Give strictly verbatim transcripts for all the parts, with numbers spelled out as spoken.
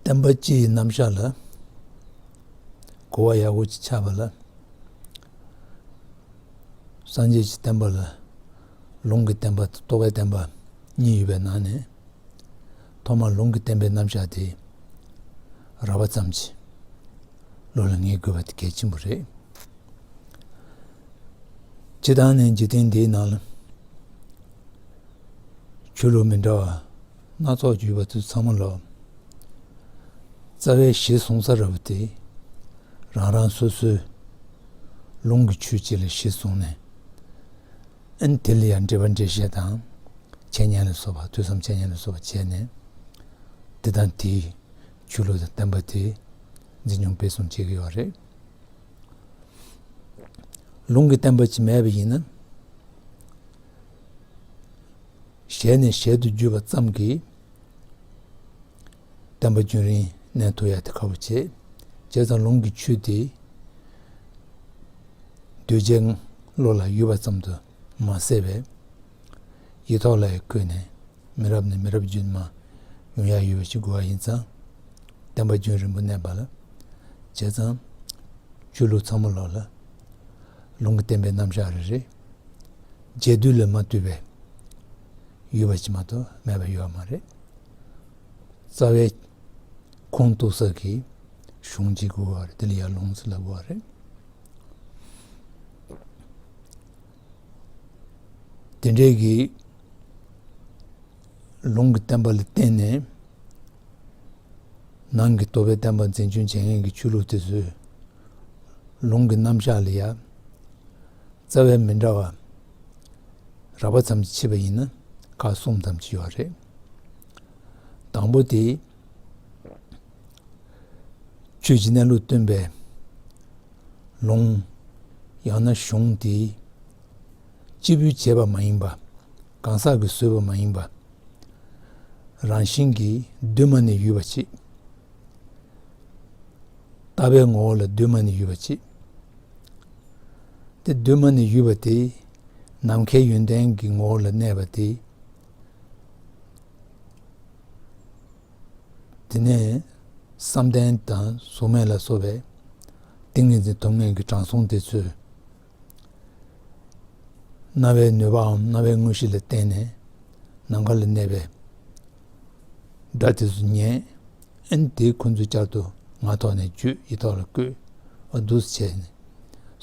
བསྟན་པ་སྤྱི་ཡི་རྣམ་གཞག་ལ་གོ་བ་ཡག་པོ་ཅིག་ཆགས་པ་ལ། སངས་རྒྱས་ཀྱི་བསྟན་པ་ལ་ལུང་གི་བསྟན་པ་དང་རྟོགས་པའི་བསྟན་པ་གཉིས་ཡོད་པའི་ནང་ནས། ཐོག་མར་ལུང་གི་བསྟན་པའི་རྣམ་གཞག་དེ་རགས་པ་ཙམ་གྱིས་བློ་ལ་ངེས་དགོས་པ་དེ་གལ་ཆེན་པོ་རེད། སྤྱིར་བཏང་ནས་འཇིག་རྟེན་འདིའི་ནང་ལ་ཆོས་ལུགས་མི་འདྲ་བ་སྣ་ཚོགས་ཡོད་པ་དེ་ཚང་མ་ལ། རྩ་བའི་གཞི་བཟུང་ས་ར་བ་དེ་རང་རང་སོ་སོའི་ལུང་གི་ཆོས་ཅིག་ལ་གཞི་བཟུང་ནས། ཨན་དེ་ལ་ཡང་འགྲེལ་པ་འགྲེལ་བཤད་དང་། འཆད་ཉན་ལ་སོགས་པ། ཐོས་བསམ་འཆད་ཉན་ལ་སོགས་པ་བྱས་ནས། དེ་དང་དེའི་ཆོས་ལུགས་དང་བསྟན་པ་དེ་འཛིན་སྐྱོང་སྤེལ་གསུམ་བྱེད་ཀྱི་ཡོད་རེད། ལུང་གི་བསྟན་པ་ཅིག་མེད་པ་ཡིན་ན། ཞལ་ནས་ཞལ་དུ་བརྒྱུད་པ་ཙམ་གྱིས་བསྟན་པ་རྒྱུན་རིང་གནས་ཐུབ་ཡ་དེ་ཁག་པོ་བྱེད། བྱས་ཙང་ལུང་གི་ཆོས་དེ་གདུལ་བྱའི་བློ་ལ་ཡོད་པ་ཙམ་དུ་མ་ཟད་པའི་ཡིག་ཐོག་ལ་ཡང་བཀོད་ནས། མི་རབས་ནས་མི་རབས་བརྒྱུད་མར་ཡོང་ཡ་ཡོད་པ་ཞིག་དགོས་པ་ཡིན་ཙང་། བསྟན་པ་རྒྱུན་རིང་པོ་གནས་པ་ལ། བྱས་ཙང་ཆོས་ལུགས་ཚང་མ་ལོག་ལ་ལུང་གི་བསྟན་པའི་རྣམ་གཞག་རེ་རེ་རྒྱས་བསྡུས་ལས་མ་བཏུས་པའི་ཡོད་པ་ཅིག་མ་གཏོགས་མེད་པ་ཡོད་པ་མ་རེད། རྩ་བའི་ཁུངས་གཏུགས་ས་གི་གཞུང་ཅིག་དགོས་པ་རེད། དེ་ལ་ཡར་ལུང་ཟེར་ལབ་དགོས་པ་རེད། དེ་འདྲའི་གི་ལུང་གི་བསྟན་པ་ལ་བརྟེན་ནས་ནང་གི་རྟོགས་པའི་བསྟན་པ་འཛིན་སྐྱོང་བྱེད་མཁན་གྱི་ཆོས་ལུགས་དེ་ཚོས་ལུང་གི་རྣམ་གཞག་ལ་ཡ་རྩ་བའི་མི་འདྲ་བ་རགས་པ་ཙམ་ཅིག་ཕྱེ་བ་ཡིན་ན་ཁག་གསུམ་ཙམ་ཅིག་ཡོད་རེད། དང་པོ་དེ། ཆོས་ཀྱི་གནས་ལུགས་སྟོན་པའི་ལུང་ཡང་ན་གཞུང་དེ་སྐྱེས་བུས་བྱས་པ་མ་ཡིན་པ། གང་ཟག་གིས་བཟོས་པ་མ་ཡིན་པ། རང་བཞིན་གྱིས་གདོད་མ་ནས་ཡོད་པ་ཅིག། བཏགས་པའི་ངོ་བོ་ལ་གདོད་མ་ནས་ཡོད་པ་ཅིག། དེ་གདོད་མ་ནས་ཡོད་པ་དེ་ནམ་མཁའི་ཡོན་ཏན་གྱི་ངོ་བོ་ལ་གནས་པ་དེ། དེ་ནས་བསམ་གཏན་དང་གཟུགས་མེད་ལ་སོགས་པའི་ཏིང་ངེ་འཛིན་ཐོབ་མཁན་གྱི་དྲང་སྲོང་དེ་ཚོས་རྣ་བའི་ནུས་པའམ་རྣ་བའི་དངོས་གཞི་ལ་བརྟེན་ནས་ནམ་མཁའ་ལ་གནས་པའི་སྒྲ་དེ་ཚོ་ཉན། ཨན་དེ་ཁོ་ཚོས་བསྐྱར་དུ་ངག་ཐོག་ནས་བརྗོད། ཡིག་ཐོག་ལ་བཀོད། འོ་འདུག་སེ་བྱས་ནས་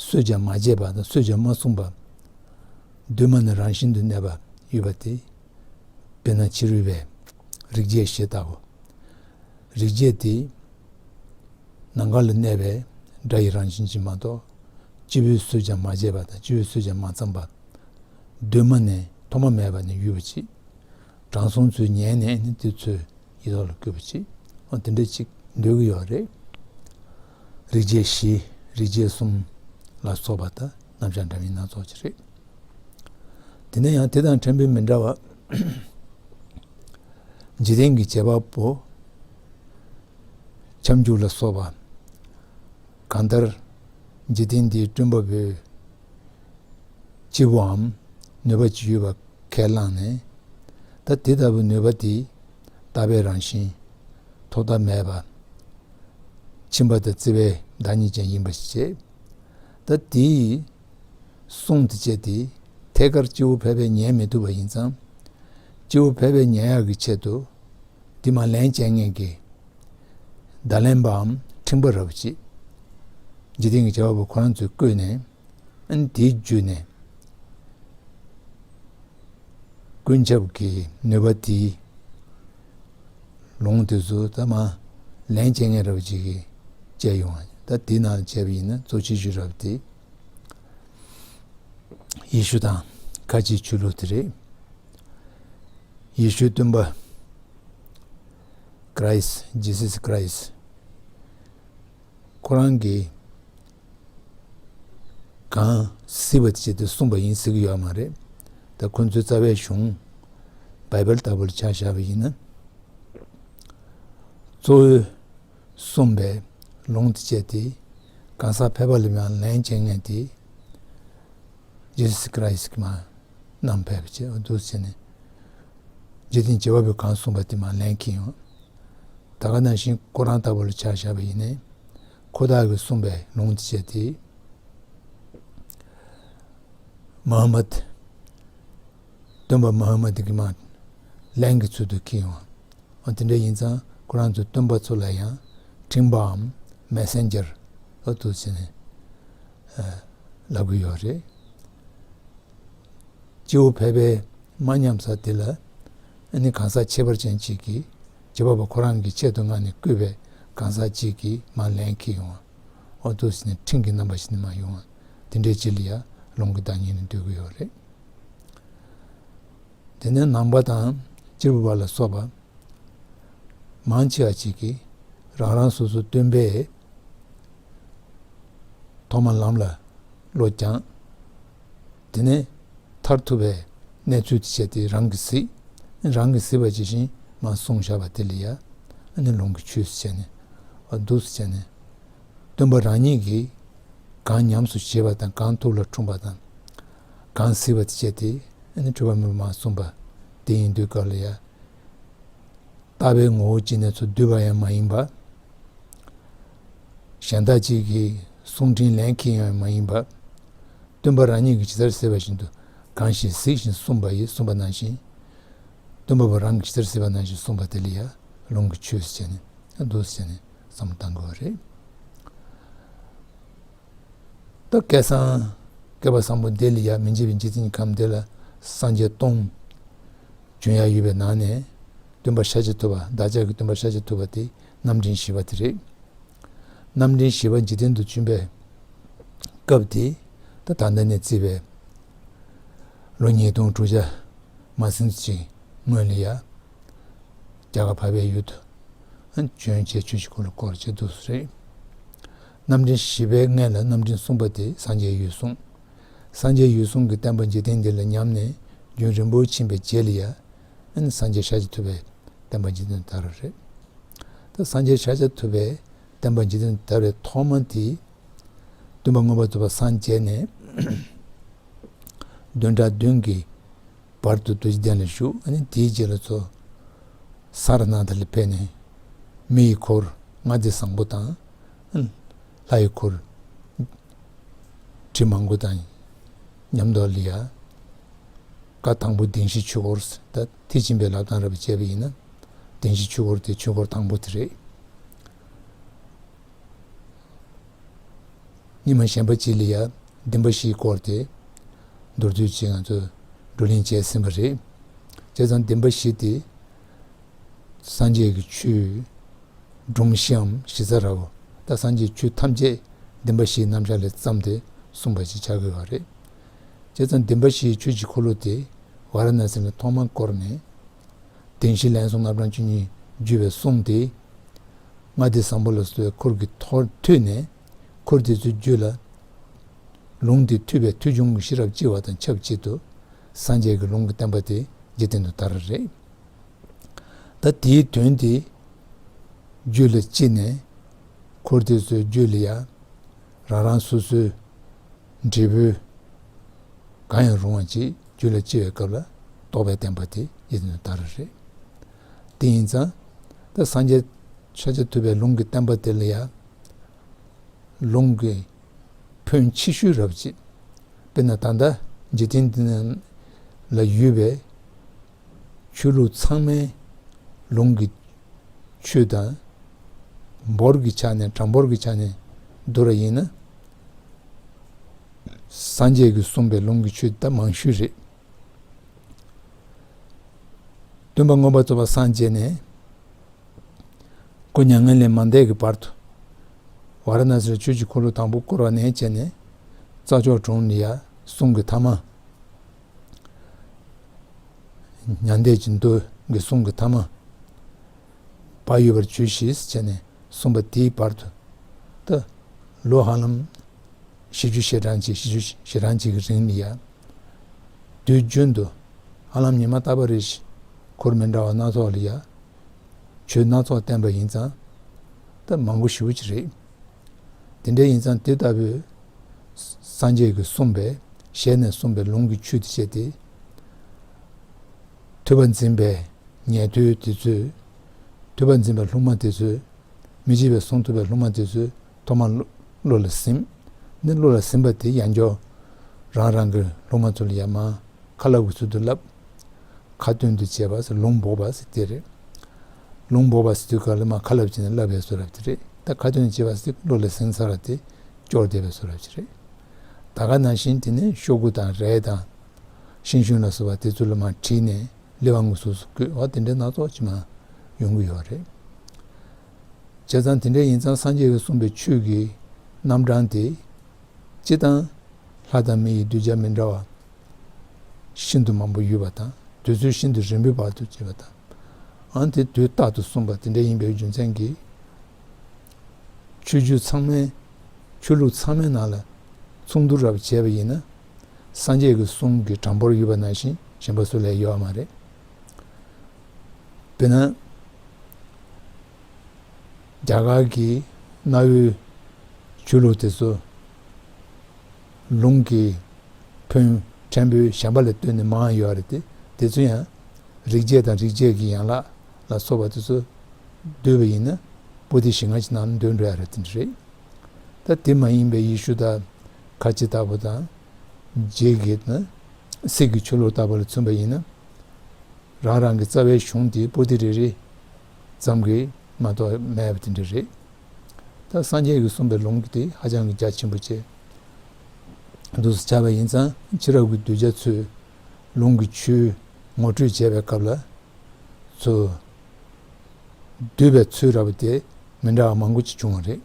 སུས་ཀྱང་མ་བྱས་པ་དང་སུས་ཀྱང་མ་གསུངས་པ། གདོད་མ་ནས་རང་བཞིན་དུ་གནས་པ་ཡོད་པ་དེ། དཔེར་ན་ཕྱི་རོལ་པའི་རིག་བྱེད་བཞི་ལྟ་བུ། རིག་བྱེད་དེ་ནམ་མཁའ་ལ་གནས་པའི་སྒྲ་ཡི་རང་བཞིན་ཅིག་མ་གཏོགས། སྐྱེས་བུས་སུས་ཀྱང་མ་བྱས་པ་དང་སྐྱེས་བུས་སུས་ཀྱང་མ་བརྩམས་པ། གདོད་མ་ནས་ཐོག་མ་མེད་པ་ནས་ཡོད་པ་ཅིག། དྲང་སྲོང་ཚོས་ཉན་ནས་ནི་དེ་ཚོས་ཡིག་ཐོག་ལ་བཀོད་པ་ཅིག། འོ་དེ་འདྲ་ཅིག་འདོད་ཀྱི་ཡོད་རེད། རིག་བྱེད་བཞི། རིག་བྱེད་གསུམ་ལ་སོགས་པ་དང་རྣམ་གཞག་འདྲ་མིན་སྣ་ཚོགས་ཅིག་རེད། དེ་ནས་ཡང་དེ་དང་ཕྲན་བུ་མི་འདྲ་བ། འཇིག་རྟེན་གྱི་བྱེད་པ་པོ། ཁྱབ་འཇུག་ལ་སོགས་པ། གང་ལྟར་འཇིག་རྟེན་འདིའི་སྐྲུན་པ་པོའི་སྐྱེས་བུའམ་ནུས་པ་ཅིག་ཡོད་པ་ཁས་བླངས་ནས། ད་དེ་ལྟ་བུའི་ནུས་པ་དེ་བཏགས་པའི་རང་བཞིན། ཐོག་མཐའ་མེད་པ། འཆིང་བ་དང་བརྩི་བའི་བདག་ཉིད་ཅན་ཡིན་པ་ཞིག་བྱེད། ད་དེའི་གསུང་དེ་བྱས་ཏེ་ཐད་ཀར་སྐྱེ་བོ་ཕལ་པས་ཉན་མི་ཐུབ་པ་ཡིན་ཙང་། སྐྱེ་བོ་ཕལ་པས་ཉན་ཡག་གི་ཆེད་དུ་དེ་མར་ལན་བྱེད་མཁན་གྱི་བརྡ་ལེན་པའམ་འཕྲིན་པ་ར་བ་ཅིག་འཇིག་རྟེན་གྱི་བྱེད་པ་པོ་ཁོ་རང་ཚོས་བཀོད་ནས། ཨན་དེའི་བརྒྱུད་ནས་ཀུན་ཁྱབ་ཀྱི་ནུས་པ་དེའི་ལུང་དེ་ཚོ་ད་མར་ལན་བྱེད་མཁན་ར་བ་ཅིག་གིས་བྱས་ཡོང་བ། ད་དེའི་ནང་ལ་བྱས་པ་ཡིན་ན་གཙོ་ཆེ་ཤོས་ར་བ་དེ་ཡེ་ཤུ་དང་ཁ་ཆེའི་ཆོས་ལུགས་དེ་རེད། ཡེ་ཤུའི་སྟོན་པ་Christ, Jesus Christ ཁོ་རང་གིས་གང་གཟིགས་པ་དེ་བྱས་ཏེ་གསུངས་པ་ཡིན་ཟེར་གྱི་ཡོད་མ་རེད། ད་ཁོ་ཚོའི་རྩ་བའི་གཞུང་བའི་བལ་ལྟ་བུ་ལ་ཆ་བཞག་པ་ཡིན་ན། གཙོ་བོའི་གསུངས་པའི་ལུང་དེ་བྱས་ཏེ་གང་ཟག་ཕལ་པ་ལ་ཡང་ལན་བྱེད་མཁན་དེ་Jesus Christ གིས་མར་གནང་ཕེབས་པ་བྱས། འདུག་བྱས་ནས་འཇིག་རྟེན་བྱེད་པ་པོས་གང་གསུངས་པ་དེ་མར་ལན་ཁྱེར་ཡོང་། ད་ག་ནང་བཞིན་ཁོ་རང་ལྟ་བུ་ལ་ཆ་བཞག་པ་ཡིན་ནའི། ཁོ་ཐག་གིས་གསུངས་པའི་ལུང་དེ་བྱས་ཏེ། མུ་ཧམ་མད། སྟོན་པ་མུ་ཧམ་མད་ཀྱི་མར་ལན་གྱི་ཚུལ་དུ་འཁྱེར་ཡོང་བ། འོ་དེ་འདྲ་ཡིན་ཙང་ཁོ་རང་ཚོ་སྟོན་པ་ཚོ་ལ་ཡང་འཕྲིན་པའམ་མེ་སེན་ཇར་འོ་འདུག་ཟེར་ནས་ལབ་གི་ཡོད་རེད། སྤྱི་བོ་ཕལ་པའི་མ་ཉམས་ས་དེ་ལ་ཨ་ནི་གང་ཟག་ཁྱད་པར་ཅན་གཅིག་གིས་རྗེ་འབངས་པ་ཁོ་རང་གི་ཆེད་དུ་མངགས་ནས་བསྐོས་པའི་གང་ཟག་གཅིག་གིས་མར་ལན་འཁྱེར་ཡོང་བ། འོ་འདུག་ཟེར་ནས་འཕྲིན་གྱི་རྣམ་པ་ཞིག་ནས་མར་ཡོང་བ། དེ་འདྲའི་ཅིག་ལ་ཡང་ལུང་གི་བདག་ཉིད་ནས་འདོད་ཀྱི་ཡོད་རེད། དེ་ནས་ནང་པ་དང་གཅེར་བུ་པ་ལ་སོགས་པ་མང་ཆེ་བ་ཅིག་གིས་རང་རང་སོ་སོའི་སྟོན་པས་ཐོག་མར་ལམ་ལ་བློ་བསྐྱངས། དེ་ནས་མཐར་ཐུག་པའི་གནས་ཚུལ་དེ་བྱས་ཏེ་རང་གིས་གཟིགས། རང་གིས་གཟིགས་པ་ཇི་བཞིན་མར་གསུངས་བཞག་པ་དེ་ལ་ཡང་ཨ་ནི་ལུང་གི་ཆོས་སུ་བྱས་ནས། འོ་འདུག་སེ་བྱས་ནས། སྟོན་པ་རང་ཉིད་ཀྱིས་གང་ཉམས་སུ་བཞེས་པ་དང་། གང་ཐུགས་ལ་འཁྲུངས་པ་དང་། གང་གཟིགས་པ་དེ་བྱས་ཏེ་ཨ་ནི་སྤྲུལ་པ་མི་ལ་མར་གསུངས་པ་དེ་ཡིན་དུས་སྐབས་ལ་ཡང་། བཏགས་པའི་ངོ་བོ་ཅན་ནས་ཚུར་བསྡུས་པ་ཡང་མ་ཡིན་པ། གཞན་དག་ཅིག་གིས་གསུང་འཕྲིན་ལན་འཁྱེར་ཡང་མ་ཡིན་པ། སྟོན་པ་རང་ཉིད་ཀྱིས་ཇི་ལྟར་གཟིགས་པ་བཞིན་དུ་གང་ཞིག་གཟིགས་ཤིང་གསུངས་པ་ཡིས་གསུངས་པ་ནང་བཞིན། སྟོན་པ་པོ་རང་གིས་ཇི་ལྟར་གཟིགས་པ་ནང་བཞིན་གསུངས་པ་དེ་ལ་ཡང་ལུང་གི་ཆོས་སུ་བྱས་ནས་འདུག་སེ་བྱས་ནས་བསམ་བློ་གཏང་དགོས་པ་རེད། ད་བསྐལ་བཟང་བསྐལ་པ་བཟང་པོ་འདི་ལ་ཡང་མི་མཇེད་པའི་འཇིག་རྟེན་གྱི་ཁམས་འདི་ལ་སངས་རྒྱས་སྟོང་བྱོན་ཡ་ཡོད་པའི་ནང་ནས་སྟོན་པ་ཤཱཀྱ་ཐུབ་པ། བདག་ཅག་གི་སྟོན་པ་ཤཱཀྱ་ཐུབ་པ་དེ་རྣམ་འདྲེན་བཞི་པ་དེ་རེད། རྣམ་འདྲེན་བཞི་པ་འཇིག་རྟེན་དུ་བྱོན་པའི་སྐབས་དེ་ད་ད་ལྟ་ནས་བརྩིས་པའི་ལོ་ཉིས་སྟོང་དྲུག་བརྒྱ་མ་ཟིན་ཙམ་ཅིག་སྔོན་ལ་ཡ། རྒྱ་གར་འཕགས་པའི་ཡུལ་དུ་བྱོན་བྱས་ཆོས་ཀྱི་འཁོར་ལོ་བསྐོར་བྱས་འདུག་སེ་རེད། རྣམ་འདྲེན་བཞི་པའི་སྔོན་ལ་རྣམ་འདྲེན་གསུམ་པ་དེ་སངས་རྒྱས་འོད་སྲུང་། སངས་རྒྱས་འོད་སྲུང་གི་བསྟན་པ་འཇིག་རྟེན་འདི་ལ་ཉམས་ནས་རྒྱུན་རིང་པོར་ཕྱིན་པའི་རྗེས་ལ་ཡ། ཨ་ནི་སངས་རྒྱས་ཤཱཀྱ་ཐུབ་པའི་བསྟན་པ་འཇིག་རྟེན་དུ་དར་བ་རེད། ད་སངས་རྒྱས་ཤཱཀྱ་ཐུབ་པའི་བསྟན་པ་འཇིག་རྟེན་དུ་དར་བའི་ཐོག་མ་དེ། སྟོན་པ་མངོན་པར་རྫོགས་པར་སངས་རྒྱས་ནས་བདུན་ཕྲག་བདུན་གྱི་བར་དུ་རྡོ་རྗེ་གདན་ལ་བཞུགས། ཨ་ནི་དེའི་རྗེས་ལ་ཚུར་ས་ར་ནཱ་ཐ་ལ་ཕེབས་ནས་མི་ཡི་འཁོར་ལྔ་སྡེ་བཟང་པོ་དང་། ལྷ་ཡི་འཁོར་ཁྲི་མང་པོ་དང་མཉམ་དུ་ལ་ཡ། བཀའ་དང་པོ་བདེན་བཞིའི་ཆོས་འཁོར། ད་མཐིལ་ཕྱིན་པའི་ལབ་སྟངས་རེ་བྱས་པ་ཡིན་ན། བདེན་བཞིའི་ཆོས་འཁོར་དེ་ཆོས་འཁོར་དང་པོ་དེ་རེད། ཉི་མ་གཞན་པ་ཅིག་ལ་ཡ་བདེན་པ་བཞིའི་སྐོར་དེ་མདོར་བསྡུས་ཅིག་ང་ཚོས་བགྲོ་གླེང་བྱས་ཟིན་པ་རེད། བྱས་ཙང་བདེན་པ་བཞི་དེ་སངས་རྒྱས་ཀྱི་ཆོས་སྒྲོམ་གཞིའམ་གཞི་རྩ་འདྲ་བོ། ད་སངས་རྒྱས་ཆོས་ཐམས་ཅད་བདེན་པ་བཞིའི་རྣམ་གཞག་ལས་བརྩམས་ཏེ་གསུངས་པ་ཞིག་ཆགས་ཀྱི་ཡོད་རེད། བྱས་ཙང་བདེན་པ་བཞིའི་ཆོས་ཀྱི་འཁོར་ལོ་དེ་ཝཱ་ར་ཎཱ་སི་ལ་ཐོག་མར་བསྐོར་ནས། བདེན་བཞི་ལན་གསུམ་རྣམ་གྲངས་བཅུ་གཉིས་བརྒྱུད་པའི་གསུང་དེ། ལྔ་སྡེ་བཟང་པོ་ལ་སོགས་པའི་འཁོར་གྱི་ཐོག་ཐོས་ནས། འཁོར་དེ་ཚོའི་རྒྱུད་ལ་ལུང་དེ་ཐོས་པའི་ཐོས་བྱུང་གི་ཤེས་རབ་སྐྱེ་བ་དང་ཆབས་ཅིག་ཏུ་སངས་རྒྱས་ཀྱི་ལུང་གི་བསྟན་པ་དེ་འཇིག་རྟེན་དུ་དར་བ་རེད། ད་དེའི་དོན་དེ་རྒྱུད་ལ་སྐྱེས་ནས། འཁོར་དེ་ཚོའི་རྒྱུད་ལ་ཡང་རང་རང་སོ་སོའི་འབྲས་བུ་གང་ཡང་རུང་བ་ཅིག་རྒྱུད་ལ་སྐྱེ་བའི་སྐབས་ལ་རྟོགས་པའི་བསྟན་པ་དེ་ཡིད་དུ་དར་བ་རེད། དེ་ཡིན་ཙང་ད་སངས་རྒྱས་ཤཱཀྱ་ཐུབ་པའི་ལུང་གི་བསྟན་པ་དེ་ལ་ཡང་ལུང་གི་ཕོན་ཆེ་ཤོས་རབ་ཅིག་དཔེར་ན་ད་ལྟ་འཇིག་རྟེན་འདི་ན་ལ་ཡོད་པའི་ཆོས་ལུགས་ཚང་མའི་ལུང་གི་ཆོས་དང་། འབོར་གྱི་ཆ་ནས། གྲངས་འབོར་གྱི་ཆ་ནས་བསྡུར་བ་ཡིན་ན། སངས་རྒྱས་ཀྱིས་གསུངས་པའི་ལུང་གི་ཆོས་ད་མང་ཤོས་རེད། སྟོན་པ་མངོན་པར་རྫོགས་པར་སངས་རྒྱས་ནས། སྐུ་མྱ་ངན་ལས་མ་འདས་ཀྱི་བར་དུ། ཝཱ་ར་ཎཱ་སིར་ཆོས་ཀྱི་འཁོར་ལོ་དང་པོ་བསྐོར་བ་ནས་བྱས་ནས། རྩྭ་མཆོག་གྲོང་ལ་ཡ་གསུང་གི་ཐ་མ། མྱང་འདས་ཀྱི་མདོ་གི་གསུང་གི་ཐ་མ། བག་ཡོད་པར་གྱུར་ཅིག་ཟེར་ནས་གསུངས་པ་དེའི་བར་དུ། ད་ལོ་ཧ་ལམ་བཞི་བཅུ་ཞེ་གྲངས་ཅིག་བཞི་བཅུ་ཞེ་གྲངས་ཅིག་གི་རིང་ལ་ཡ། དུས་རྒྱུན་དུ་ཧ་ལམ་ཉི་མ་རྟག་པ་རེ་བཞིན་འཁོར་མི་འདྲ་བ་སྣ་ཚོགས་ལ་ཡ་ཆོས་སྣ་ཚོགས་བསྟན་པ་ཡིན་ཙང་། ད་མང་པོ་ཞེ་པོ་ཅིག་རེད། དེ་འདྲ་ཡིན་ཙང་དེ་ལྟ་བུའི་སངས་རྒྱས་ཀྱིས་གསུངས་པའི། ཞལ་ནས་གསུངས་པའི་ལུང་གི་ཆོས་དེ་བྱས་ཏེ། ཐོས་པ་འཛིན་པའི་ཉན་ཐོས་དེ་ཚོས་ ཐོས་པ་འཛིན་པའི་སློབ་མ་དེ་ཚོས། མི་བརྗེད་པའི་གསུང་ཐོས་པའི་སློབ་མ་དེ་ཚོས་ཐོག་མར་བློ་བློ་ལ་ཟིན། འདི་བློ་ལ་ཟིན་པ་དེ་ཡང་བསྐྱར་རང་རང་གི་སློབ་མ་ཚོ་ལ་ཡང་མར་ཁ་སླབ་ཀྱི་ཚུལ་དུ་སླབ། ཁ་ཏོན་དུ་བྱེད་པ་ཟེར་ལུང་འབོགས་པ་ཟེར་དེ་རེད། ལུང་འབོགས་པ་ཟེར་དུས་ག་ལ་མར་ཁ་སླབ་བྱས་ནས་སླབ་པའི་བཟོ་འདྲ་དེ་རེད། ད་ཁ་ཏོན་བྱེད་པ་ཟེར་དུས་བློ་ལ་ཟིན་ཚར་བ་དེ་སྐྱོར་བསྡད་པའི་བཟོ་འདྲ་ཅིག་རེད། ད་ག་ནང་བཞིན་དེ་ནས་ཤོག་གུ་དང་རས་དང་ཤིང་ཤུན་ལ་སོགས་པ་དེ་ཚོ་ལ་མར་བྲིས་ནས་ལེའུ་ངོས་སོ་སོ་བཀོད་པ་དེ་འདྲའི་སྣ་ཚོགས་ཅིག་མར་ཡོང་གི་ཡོད་རེད། བྱས་ཙང་དེ་འདྲ་ཡིན་ཙང་སངས་རྒྱས་ཀྱིས་གསུངས་པའི་ཆོས་ཀྱི་རྣམ་གྲངས་དེ། སྤྱིར་བཏང་ལྷ་དང་མི་ཡི་གདུལ་བྱ་མི་འདྲ་བ་ཤིན་ཏུ་མང་པོ་ཡོད་པ་དང་། དུས་ཚོད་ཤིན་ཏུ་རིང་པོའི་བར་དུ་བྱས་པ་དང་། ཨང་དེ་དུས་རྟག་ཏུ་གསུངས་པ་དེ་འདྲ་ཡིན་པའི་རྒྱུ་མཚན་གྱིས། ཆོས་བརྒྱུད་ཚང་མའི། ཆོས་ལུགས་ཚང་མའི་ནང་ལ་མཚུངས་བསྡུར་རབ་བྱས་པ་ཡིན་ན། སངས་རྒྱས་ཀྱི་གསུང་གི་གྲངས་འབོར་ཡོད་པ་ནང་བཞིན་གཞན་པ་སུ་ལ་ཡོད་མ་རེད། དཔེར་ན། རྒྱ་གར་གྱི་གནའ་བོའི་ཆོས་ལུགས་དེ་ཚོ་ལུང་གི་ཕོན་ཕྲན་བུ་གཞན་པ་ལས་བཏོན་ནས་མང་ཡོད་རེད་དེ། དེ་ཚོ་ཡང་རིག་བྱེད་དང་རིག་བྱེད་ཀྱི་ཡན་ལག་ལ་སོགས་པ་དེ་ཚོ་བསྡུས་པ་ཡིན་ན་པོ་ཏི་བཞི་ལྔ་ཅིག་ནང་འདུས་འགྲོ་ཡ་རེད། དེ་འདྲ་རེད། ད་དེ་མ་ཡིན་པའི་ཡེ་ཤུ་དང་ཁ་ཆེ་ལྟ་བུ་དང་། རྗེ་གི་ན་སིག་གི་ཆོས་ལུགས་ལྟ་བུ་ལ་མཚོན་པ་ཡིན་ན། རང་རང་གི་རྩ་བའི་གཞུང་དེ་པོ་ཏི་རེ་རེ་ཙམ་གྱིས་མ་གཏོགས་མེད་པ་དེ་འདྲ་རེད། ད་སངས་རྒྱས་ཀྱིས་གསུངས་པའི་ལུང་དེ་ཧ་ཅང་གི་རྒྱ་ཆེན་པོ་བྱས། འདུག་སེ་ཆགས་པ་ཡིན་ཙང་ཕྱི་རབས་ཀྱི་གདུལ་བྱ་ཚོས་ལུང་གི་ཆོས་ངོ་སྤྲོད་བྱས་པའི་སྐབས་ལ། ཚུར་བསྡུས་པའི་ཚུལ་འདྲ་པོ་དེ་མི་འདྲ་བ་མང་པོ་ཅིག་བྱུང་བ་རེད།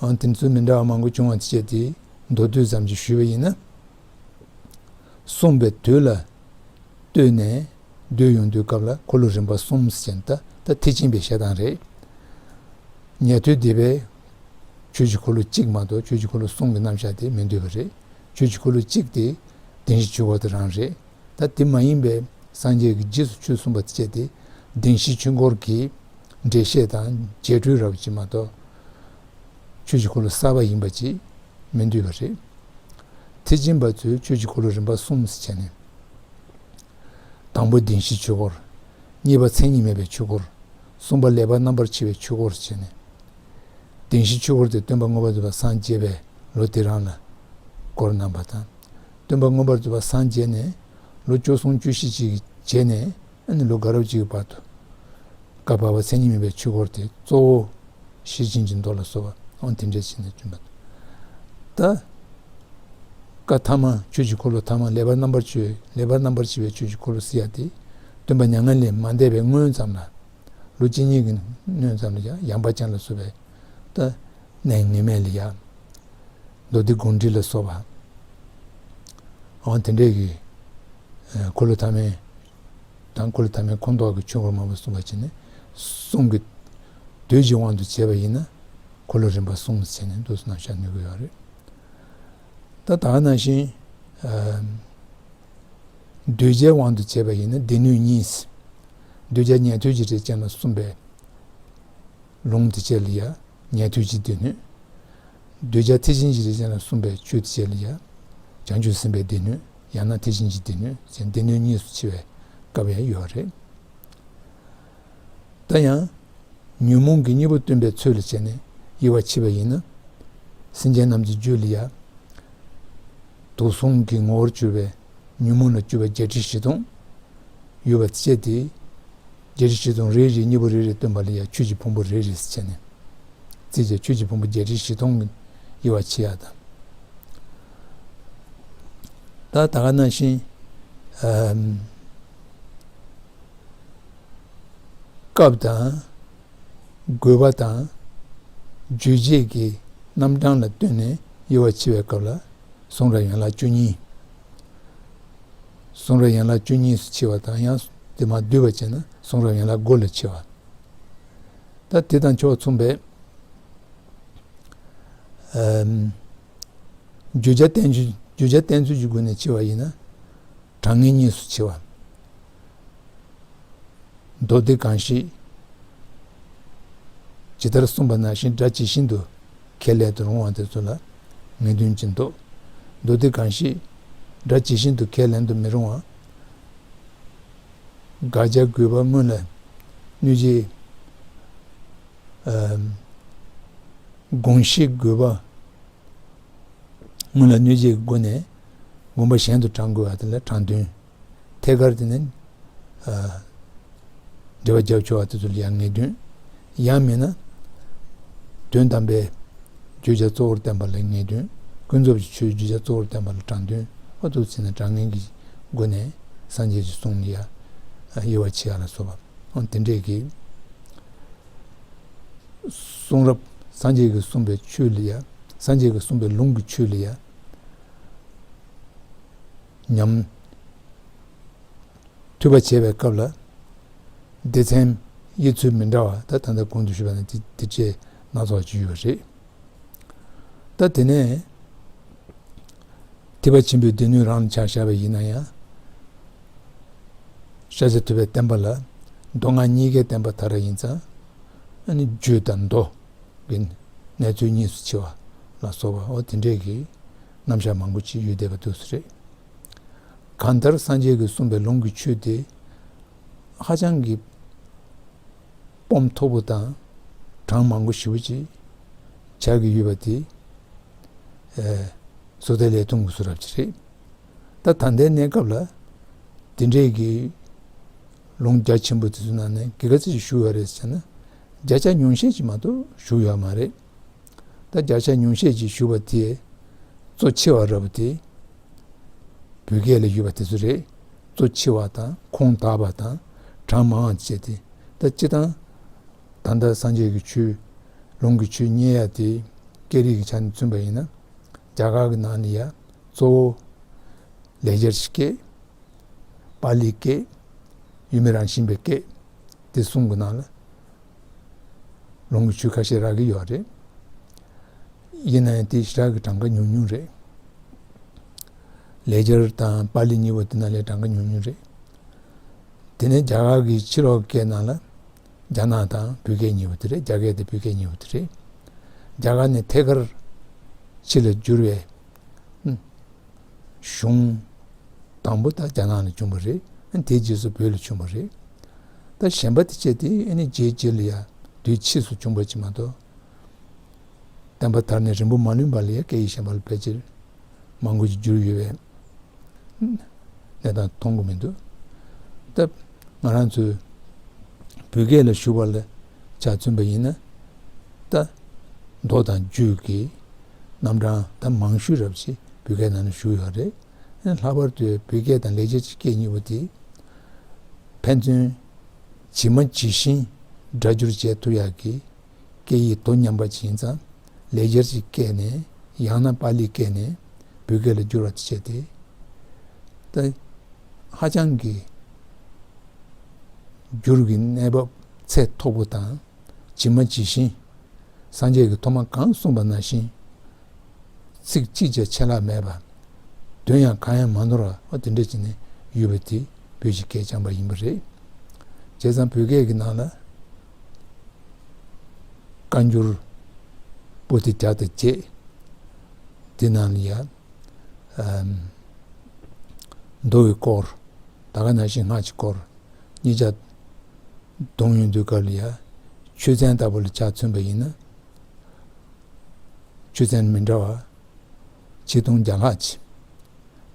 ཨང་དེ་ཚོ་མི་འདྲ་བ་མང་པོ་བྱུང་བ་བྱས་ཏེ་མདོར་བསྡུས་ཙམ་ཞིག་ཞུས་པ་ཡིན་ན། གསུངས་པའི་དུས་ལ་ལྟོས་ནས་བསྡུས་ཡོང་དུས་སྐབས་ལ་འཁོར་ལོ་རིམ་པ་གསུམ་ཟེར་ནས། ད་ད་ཐེག་ཆེན་པའི་བཤད་སྟངས་རེད། ཉན་ཐོས་སྡེ་པས་ཆོས་ཀྱི་འཁོར་ལོ་གཅིག་མ་གཏོགས་ཆོས་ཀྱི་འཁོར་ལོ་གསུམ་གྱི་རྣམ་གཞག་དེ་མི་འདུས་པ་རེད། ཆོས་ཀྱི་འཁོར་ལོ་གཅིག་དེ་བདེན་བཞིའི་ཆོས་འཁོར་དེ་རང་རེད། ད་དེ་མ་ཡིན་པའི་སངས་རྒྱས་ཀྱིས་རྗེས་སུ་ཆོས་གསུངས་པ་བཅས་ཏེ་བདེན་བཞིའི་ཆོས་འཁོར་གྱི་འགྲེལ་བཤད་དང་རྗེས་འགྲོའི་རབ་ཅིག་མ་གཏོགས་ཆོས་ཀྱི་འཁོར་ལོ་གསར་པ་ཡིན་པ་ཅིག་མི་འདུས་པ་རེད། ཐེག་ཆེན་པ་ཚོས་ཆོས་ཀྱི་འཁོར་ལོ་རིམ་པ་གསུམ་ཟེར་བྱས་ནས། དང་པོ་བདེན་བཞིའི་ཆོས་འཁོར། གཉིས་པ་མཚན་ཉིད་མེད་པའི་ཆོས་འཁོར། གསུམ་པ་ལེགས་པར་རྣམ་པར་ཕྱེ་བའི་ཆོས་འཁོར་ཟེར་བྱས་ནས། བདེན་བཞིའི་ཆོས་འཁོར་དེ་སྟོན་པ་མངོན་པར་རྫོགས་པར་སངས་རྒྱས་པའི་ལོ་དེ་རང་ལ་སྐོར་གནང་བ་དང་། སྟོན་པ་མངོན་པར་རྫོགས་པར་སངས་རྒྱས་ནས་ལོ་བཅུ་གསུམ་བཅུ་བཞི་ཅིག་རྗེས་ནས། ཨ་ནི་ལོ་དགའ་རབ་ཅིག་གི་བར་དུ་བཀའ་བར་པ་མཚན་ཉིད་མེད་པའི་ཆོས་འཁོར་དེ་གཙོ་བོ་ཤེར་ཕྱིན་གྱི་མདོ་ལ་སོགས་པ་ཨང་དེ་འདྲ་བྱས་ནས་བསྐྲུན་པ་དང་། ད་བཀའ་ཐ་མ་ཆོས་ཀྱི་འཁོར་ལོ་ཐ་མ་ལེགས་པར་རྣམ་པར་ཕྱེ་ལེགས་པར་རྣམ་པར་ཕྱེ་བའི་ཆོས་ཀྱི་འཁོར་ལོ་ཟེར་ཡ་དེ་སྟོན་པ་མྱ་ངན་ལས་མ་འདས་པའི་སྔོན་ཙམ་ལ། ལོ་གཅིག་གཉིས་ཀྱི་སྔོན་ཙམ་ལ་ཡང་ཡངས་པ་ཅན་ལ་སོགས་པའི་ད་གནས་ངེས་མེད་ལ་ཡ། མདོ་སྡེ་དགོངས་འགྲེལ་ལ་སོགས་པ། འོ་དེ་འདྲས་ཀྱི་འཁོར་ལོ་ཐ་མའི་དང་འཁོར་ལོ་ཐ་མའི་ཁོངས་གཏོགས་ཀྱི་ཆོས་འཁོར་མང་པོ་གསུངས་པ་བྱས་ནས། གསུང་གི་དོད་ཀྱི་དབང་དུ་བྱས་པ་ཡིན་ན་འཁོར་ལོ་རིམ་པ་གསུམ་ཟེར་ནས་འདུག་སེ་རྣམ་གཞག་ནུས་ཀྱི་ཡོད་རེད། ད་ད་ག་ནང་བཞིན་གདུལ་བྱའི་དབང་དུ་བྱས་པ་ཡིན་ན་སྡེ་སྣོད་གཉིས། གདུལ་བྱ་ཉན་ཐོས་ཀྱི་རིགས་ཅན་ལ་གསུངས་པའི་ལུང་དེ་བཅས་ལ་ཡ་ཉན་ཐོས་ཀྱི་སྡེ་སྣོད། གདུལ་བྱ་ཐེག་ཆེན་གྱི་རིགས་ཅན་ལ་གསུངས་པའི་ཆོས་དེ་བཅས་ལ་ཡ་བྱང་ཆུབ་སེམས་དཔའི་སྡེ་སྣོད། ཡང་ན་ཐེག་ཆེན་གྱི་སྡེ་སྣོད་ཟེར་སྡེ་སྣོད་གཉིས་སུ་ཕྱེ་བའི་སྐབས་ཡང་ཡོད་རེད། ད་ཡང་ཉོན་མོངས་ཀྱི་གཉེན་པོ་སྟོན་པའི་ཚུལ་ལ་བྱས་ནས་དབྱེ་བ་ཕྱེ་བ་ཡིན་ན། སེམས་ཅན་རྣམས་ཀྱི་རྒྱུད་ལ་ཡ། དུག་གསུམ་གྱི་ངོ་བོར་གྱུར་པའི་ཉོན་མོངས་ལ་སྤྱོད་པ་བརྒྱད་ཁྲི་བཞི་སྟོང་ཡོད་པ་བཅས་ཏེ། བརྒྱད་ཁྲི་བཞི་སྟོང་རེ་རེ་གཉིས་པོ་རེ་རེ་སྟོན་པ་ལ་ཡང་ཆོས་ཀྱི་ཕུང་པོ་རེ་རེ་ཟེར་བྱས་ནས། བརྩིས་བྱས་ཆོས་ཀྱི་ཕུང་པོ་བརྒྱད་ཁྲི་བཞི་སྟོང་གི་དབྱེ་བ་ཕྱེ་ཡ་དང་། ད་ད་ག་ནང་བཞིན། ཨམ། སྐབས་དང་། དགོས་པ་དང་། རྗོད་བྱེད་ཀྱི་རྣམ་གྲངས་ལ་ལྟོས་ནས་དབྱེ་བ་ཕྱེ་བའི་སྐབས་ལ་གསུང་རབ་ཡན་ལག་བཅུ་གཉིས། གསུང་རབ་ཡན་ལག་བཅུ་གཉིས་སུ་ཕྱེ་བ་དང་། ཡང་དེ་མར་བསྡུས་པ་བྱས་ན་གསུང་རབ་ཡན་ལག་དགུ་ལ་ཕྱེ་བ། ད་དེ་དང་ཕྱོགས་མཚུངས་པའི་ཨམ། བརྗོད་བྱ་བསྟན་བཅོས། བརྗོད་བྱ་བསྟན་བཅོས་ཀྱི་སྒོ་ནས་ཕྱེ་བ་ཡིན་ན། གྲངས་ངེས་གཉིས་སུ་ཕྱེ་བ། མདོ་སྡེ་གང་ཞིག་ཇི་ལྟར་གསུངས་པ་ནང་བཞིན་སྒྲ་ཇི་བཞིན་དུ་ཁས་ལེན་དུ་རུང་བ་དེ་ཚོ་ལ་ངེས་དོན་གྱི་མདོ། མདོ་སྡེ་གང་ཞིག་སྒྲ་ཇི་བཞིན་དུ་ཁས་ལེན་དུ་མི་རུང་བ། དགག་བྱ་དགོས་པ་སྔོན་ལ་ གནོད་བྱེད། ཨ། དགོངས་གཞི་དགོས་པ། སྔོན་ལ་གནོད་བྱེད་ཀྱི་སྒོ་ནས་དགོངས་པ་གཞན་དུ་དྲང་དགོས་པ་དེ་ལ་དྲང་དོན། ཐད་ཀར་དེ་ནི། ཨ། འགྲེལ་པ་རྒྱབ་ཆོག་པ་དེ་ཚོ་ལ་ཡང་ངེས་དོན། ཡང་མིན་ན། དོན་དམ་པའི་བརྗོད་བྱ་གཙོ་བོར་བསྟན་པ་ལ་ངེས་དོན། ཀུན་རྫོབ་ཀྱི་ཆོས་བརྗོད་བྱ་གཙོ་བོར་བསྟན་པ་ལ་དྲང་དོན། ཨ། འདུག་ཟེར་ན་དྲང་ངེས་ཀྱི་སྒོ་ནས་སངས་རྒྱས་ཀྱི་གསུང་ལ་ཡ། ཨ། དབྱེ་བ་ཕྱེ་ཡ་ལ་སོགས་པ། ཨ། དེ་འདྲས་ཀྱི་གསུང་རབ། སངས་རྒྱས་ཀྱིས་གསུངས་པའི་ཆོས་ལ་ཡ། སངས་རྒྱས་ཀྱིས་གསུངས་པའི་ལུང་གི་ཆོས་ལ་ཡ། ཉམས། ཐོས་པ་བྱེད་པའི་སྐབས་ལ། སྡེ་ཚན་དབྱེ་ཚུལ་མི་འདྲ་བ། ད་ད་ལྟ་གོང་དུ་ཞུས་པ་ནང་བཞིན་དེ་འདྲས་སྣ་ཚོགས་ཅིག་ཡོད་པ་རེད། ད་དེ་ནས་ཐེག་པ་ཆེན་པོའི་སྡེ་སྣོད་རང་ལ་ཆ་བཞག་པ་ཡིན་ན་ཡང་། ཤཱཀྱ་ཐུབ་པའི་བསྟན་པ་ལ་མདོ་སྔགས་གཉིས་ཀའི་བསྟན་པ་དར་བ་ཡིན་ཙང་། ཨ་ནི་རྒྱུད་དང་མདོ་གི་གནས་ཚུལ་གཉིས་སུ་ཕྱེ་བ་ལ་སོགས་པ། འོ་དེ་འདྲས་ཀྱི་རྣམ་གཞག་མང་པོ་ཅིག་ཡོད་བསྡད་པ་འདུག་ཟེར་རེད། གང་ལྟར་སངས་རྒྱས་ཀྱིས་གསུངས་པའི་ལུང་གི་ཆོས་དེ་ཧ་ཅང་གི་སྤོམ་མཐོ་པོ་དང་གྲངས་མང་པོ་ཞེ་པོ་ཅིག་ཆགས་ཀྱི་ཡོད་པ་དེ། ཨེ། སོ་ཐར་ལས་ཐུང་གི་བཟོ་འདྲ་ཅིག་རེད། ད་ད་ལྟའི་གནས་སྐབས་ལ་དེ་འདྲས་ཀྱི་ལུང་རྒྱ་ཆེན་པོ་དེ་ཚོའི་ནང་ནས་ག་ཚོད་ཅིག་བཞུགས་ཡོད་རེད་ཟེར་ན། བརྒྱ་ཆ་ཉུང་ཤས་ཅིག་མ་གཏོགས་བཞུགས་ཡོད་མ་རེད། ད་བརྒྱ་ཆ་ཉུང་ཤས་ཅིག་བཞུགས་པ་དེ་གཙོ་ཆེ་བ་འདྲ་པོ་དེ་བོད་སྐད་ལ་ཡོད་པ་དེ་ཚོ་རེད། གཙོ་ཆེ་བ་དང་ཁུངས་དག་པ་དང་གྲངས་མང་བ་བྱས་ཏེ། ད་སྤྱིར་བཏང་ད་ལྟ་སངས་རྒྱས་ཀྱི་ཆོས། ལུང་གི་ཆོས་རྙེད་ཡ་དེ་སྐད་རིགས་ཀྱི་ཆ་ནས་མཚོན་པ་ཡིན་ན། རྒྱ་གར་གྱི་ནང་ནས་ཡ་གཙོ་བོ་ལེགས་སྦྱར་གྱི་སྐད། པཱ་ལིའི་སྐད། ཡུལ་མི་རང་བཞིན་པའི་སྐད། དེ་གསུམ་གྱི་ནང་ལ་ལུང་གི་ཆོས་ཁ་ཤས་རག་གི་ཡོད་རེད། ཡིན་ན་ཡང་དེ་ཞེ་དྲག་གི་གྲངས་ཀ་ཉུང་ཉུང་རེད། ལེགས་སྦྱར་དང་པཱ་ལི་གཉིས་པོ་དེ་ནང་ལས་གྲངས་ཀ་ཉུང་ཉུང་རེད། དེ་ནས་རྒྱ་གར་གྱི་ཕྱི་ལོགས་སྐད་ནང་ལ་རྒྱ་ནག་དང་བོད་སྐད་གཉིས་པོ་དེ་རེད། རྒྱ་སྐད་དང་བོད་སྐད་གཉིས་པོ་དེ་རེད། རྒྱ་གར་ནས་ཐད་ཀར་ཕྱི་ལ་བསྒྱུར་བའི་གཞུང་དང་པོ་ད་རྒྱ་ནག་ལ་བྱུང་བ་རེད། དེའི་རྗེས་སུ་བོད་ལ་བྱུང་བ་རེད། ད་གཞན་པ་དེ་བྱས་ཏེ་ཨ་ནི་རྗེས་རྗེས་ལ་ཡ་དུས་ཕྱིས་སུ་བྱུང་བ་ཅིག་མ་གཏོགས། བསྟན་པ་དར་ནས་རིང་པོ་མ་ལོན་པ་ལ་ཡ་སྐད་ཡིག་གཞན་པ་ལ་ཕལ་ཆེར་མང་པོ་ཞིག་བསྒྱུར་ཡོད་པའི་གནས་སྟངས་མཐོང་གི་མི་འདུག་ད་ང་རང་ཚོའི་བོད་སྐད་ལ་ཞུགས་པ་ལ་ཆ་མཚོན་པ་ཡིན་ན། ད་མདོ་དང་རྒྱུད་ཀྱི་རྣམ་གྲངས་ད་མང་ཤོས་རབ་ཅིག་བོད་སྐད་ནང་ལ་བཞུགས་ཡོད་རེད། ལྷག་པར་དུ་བོད་སྐད་དང་ལེགས་སྦྱར་གྱི་སྐད་གཉིས་པོ་དེ་ཕན་ཚུན་ཇི་མ་ཇི་བཞིན་སྒྲ་སྒྱུར་བྱེད་ཐུབ་ཡག་གི་སྐད་ཡིག་དོ་མཉམ་པ་ཅིག་ཡིན་ཙང་། ལེགས་སྦྱར་གྱི་སྐད་ནས་ཡང་ན་པཱ་ལིའི་སྐད་ནས་བོད་སྐད་ལ་བསྒྱུར་བ་དེ་བྱས་ཏེ། ད་ཧ་ཅང་གི་འགྱུར་གྱི་གནས་བབ་ཚད་མཐོ་པོ་དང་ཇི་མ་ཇི་བཞིན། སངས་རྒྱས་ཀྱིས་ཐོག་མ་གང་གསུངས་པ་ནང་བཞིན། ཚིག་གཅིག་ཀྱང་ཆད་ལྷག་མེད་པ། དོན་ཡང་གང་ཡང་མ་ནོར་བ། འོ་དེ་འདྲ་བྱས་ནས་ཡོད་པ་དེ་བོད་ཀྱི་སྐད་རྐྱང་པ་ཡིན་པ་རེད། བྱས་ཙང་བོད་སྐད་ཀྱི་ནང་ལ་བཀའ་འགྱུར་པོ་ཏི་བརྒྱ་དང་བརྒྱད། དེ་ནང་ལ་ཡ། ཨམ། མདོ་ཡི་སྐོར། ད་ག་ནང་བཞིན་སྔགས་ཀྱི་སྐོར། གཉིས་ཆ་བསྡོམས་ཡོང་དུས་སྐབས་ལ་ཡ། ཆོས་ཚན་ལྟ་བུ་ལ་ཆ་མཚོན་པ་ཡིན་ན། ཆོས་ཚན་མི་འདྲ་བ་ཆིག་སྟོང་བརྒྱ་ལྷག་ཅིག་